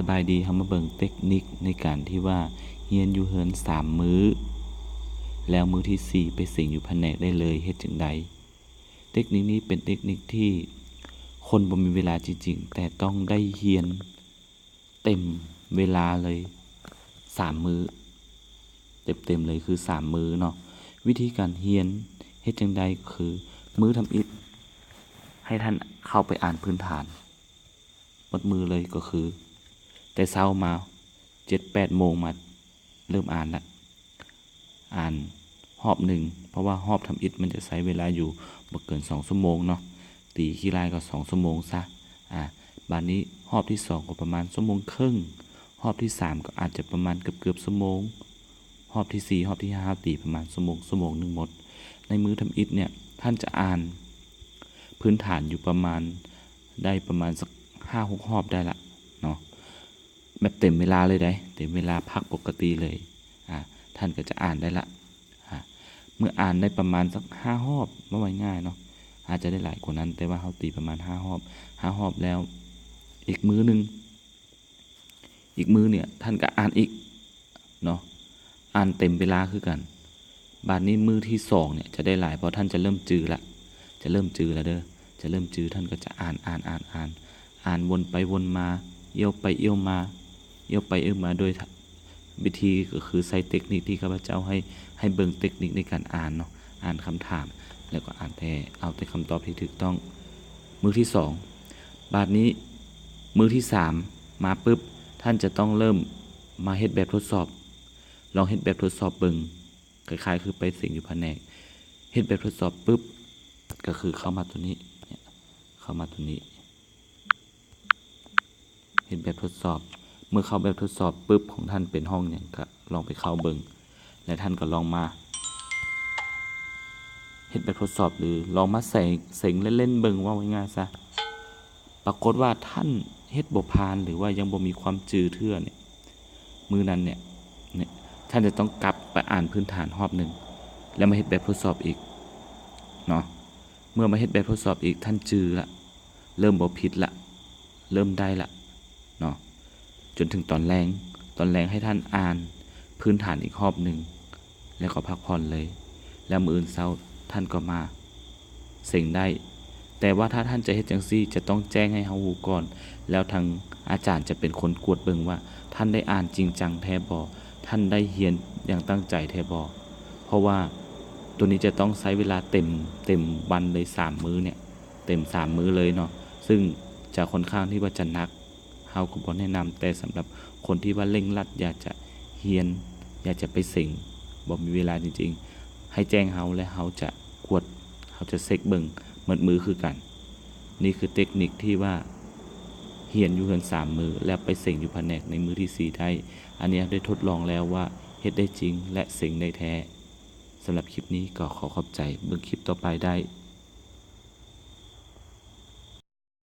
ສະບາຍດີ, ເຮົາມາເບິ່ງເຕັກນິກໃນການທີ່ວ່າຮຽນຢູ່ເຮືອນສາມມື້ ແລ້ວມື້ທີສີ່ໄປເສັງຢູ່ພະແນກໄດ້ເລີຍ ເຮັດຈັ່ງໃດ? ເຕັກນິກນີ້ເປັນເຕັກນິກທີ່ຄົນບໍ່ມີເວລາຈິງໆ ແຕ່ຕ້ອງໄດ້ຮຽນເຕັມເວລາເລີຍສາມມື້ ເຕັມໆເລີຍຄືສາມມື້ເນາະ. ວິທີການຮຽນເຮັດຈັ່ງໃດ? ຄືມື້ທຳອິດໃຫ້ທ່ານເຂົ້າໄປອ່ານພື້ນຖານ ໝົດມື້ເລີຍ ກໍຄືແຕ່ເຊົ້າມາ ເຈັດແປດໂມງມາເລີ່ມອ່ານລະ ອ່ານຮອບໜຶ່ງ ເພາະວ່າຮອບທຳອິດມັນຈະໃຊ້ເວລາຢູ່ບໍ່ເກີນສອງຊົ່ວໂມງເນາະ, ຕີຂີ້ລ້າຍກໍສອງຊົ່ວໂມງຊະ. ອາ ບາດນີ້ຮອບທີສອງກໍປະມານຊົ່ວໂມງເຄິ່ງ, ຮອບທີສາມກໍອາດຈະປະມານເກືອບໆຊົ່ວໂມງ, ຮອບທີສີ່ ຮອບທີຫ້າ ເຮົາຕີປະມານຊົ່ວໂມງ, ຊົ່ວໂມງໜຶ່ງໝົດ. ໃນມື້ທຳອິດເນ່ຍ ທ່ານຈະອ່ານພື້ນຖານຢູ່ປະມານ ໄດ້ປະມານສັກຫ້າຫົກຮອບໄດ້ລະເນາະ, ແບບເຕັມເວລາເລີຍໃດ໋ ເຕັມເວລາພັກປົກກະຕິເລີຍ. ອາ ທ່ານກໍຈະອ່ານໄດ້ລະ. ອາ ເມື່ອອ່ານໄດ້ປະມານສັກຫ້າຮອບ ເວົ້າງ່າຍໆເນາະ, ອາດຈະໄດ້ຫຼາຍກວ່ານັ້ນ ແຕ່ວ່າເຮົາຕີປະມານຫ້າຮອບ, ຫ້າຮອບແລ້ວ ອີກມື້ໜຶ່ງ ອີກມື້ເນ່ຍ ທ່ານກໍອ່ານອີກເນາະ, ອ່ານເຕັມເວລາຄືກັນ. ບາດນີ້ມື້ທີສອງເນ່ຍຈະໄດ້ຫຼາຍ ເພາະທ່ານຈະເລີ່ມຈື່ລະ, ຈະເລີ່ມຈື່ລະເດີ, ຈະເລີ່ມຈື່. ທ່ານກໍຈະອ່ານ ອ່ານ ອ່ານ ອ່ານ ອ່ານວົນໄປວົນມາ, ອຽວໄປອຽວມາ, ອຽວໄປອຽວມາ ໂດຍ ວິທີກໍຄືໃຊ້ເຕັກນິກທີ່ຂ້າພະເຈົ້າໃຫ້ ໃຫ້ເບິ່ງເຕັກນິກໃນການອ່ານເນາະ, ອ່ານຄຳຖາມ ແລ້ວກໍອ່ານແຕ່ ເອົາແຕ່ຄຳຕອບທີ່ຖືກຕ້ອງ. ມື້ທີສອງ ບາດນີ້ມື້ທີສາມມາປຶບ ທ່ານຈະຕ້ອງເລີ່ມມາເຮັດແບບທົດສອບ. ລອງເຮັດແບບທົດສອບເບິ່ງ, ຄ້າຍໆຄືໄປເສັງຢູ່ພະແນກ. ເຮັດແບບທົດສອບປຶບ ກໍຄືເຂົ້າມາຕົວນີ້, ເຂົ້າມາຕົວນີ້ ເຮັດແບບທົດສອບ. ເມື່ອເຂົ້າແບບທົດສອບປຶບ ຂອງທ່ານເປັນຫ້ອງຫຍັງ ກໍລອງໄປເຂົ້າເບິ່ງ ແລະ ທ່ານກໍລອງມາເຮັດແບບທົດສອບ ຫຼື ລອງມາເສັງ ເສັງເຫຼັ້ນໆເບິ່ງ ເວົ້າງ່າຍໆຊະ. ປາກົດວ່າທ່ານເຮັດບໍ່ຜ່ານ ຫຼືວ່າຍັງບໍ່ມີຄວາມຈື່ເທື່ອເນ່ຍ, ມື້ນັ້ນເນ່ຍ ເນ່ຍ ທ່ານຈະຕ້ອງກັບໄປອ່ານພື້ນຖານຮອບໜຶ່ງ ແລ້ວມາເຮັດແບບທົດສອບອີກເນາະ. ເມື່ອມາເຮັດແບບທົດສອບອີກ ທ່ານຈື່ລະ, ເລີ່ມບໍ່ຜິດລະ, ເລີ່ມໄດ້ລະເນາະ. ຈົນເຖິງຕອນແລງ, ຕອນແລງໃຫ້ທ່ານອ່ານພື້ນຖານອີກຮອບໜຶ່ງ ແລ້ວກໍພັກຜ່ອນເລີຍ, ແລ້ວມື້ອື່ນເຊົ້າທ່ານກໍມາເສັງໄດ້. ແຕ່ວ່າຖ້າທ່ານຈະເຮັດຈັ່ງຊີ້ ຈະຕ້ອງແຈ້ງໃຫ້ເຮົາຮູ້ກ່ອນ, ແລ້ວທາງອາຈານຈະເປັນຄົນກວດເບິ່ງວ່າທ່ານໄດ້ອ່ານຈິງຈັງແທ້ບໍ່, ທ່ານໄດ້ຮຽນຢ່າງຕັ້ງໃຈແທ້ບໍ່. ເພາະວ່າໂຕນີ້ຈະຕ້ອງໃຊ້ເວລາເຕັມ, ເຕັມວັນເລີຍ ສາມມື້ເນ່ຍ, ເຕັມສາມມື້ເລີຍເນາະ, ຊຶ່ງຈະຄ່ອນຂ້າງທີ່ວ່າຈະໜັກ. ເຮົາກໍບໍ່ແນະນຳ, ແຕ່ສຳລັບຄົນທີ່ວ່າເລັ່ງລັດ ຢາກຈະຮຽນ, ຢາກຈະໄປເສັງ, ບໍ່ມີເວລາຈິງໆ, ໃຫ້ແຈ້ງເຮົາ ແລະ ເຮົາຈະກວດ, ເຮົາຈະເຊັກເບິ່ງໝົດມື້ຄືກັນ. ນີ້ຄືເຕັກນິກທີ່ວ່າຮຽນຢູ່ເຮືອນສາມມື້ ແລ້ວໄປເສັງຢູ່ພະແນກໃນມື້ທີສີ່ໄດ້. ອັນນີ້ເຮົາໄດ້ທົດລອງແລ້ວວ່າເຮັດໄດ້ຈິງ ແລະ ເສັງໄດ້ແທ້. ສຳລັບຄລິບນີ້ກໍຂໍຂອບໃຈ, ເບິ່ງຄລິບຕໍ່ໄປໄດ້.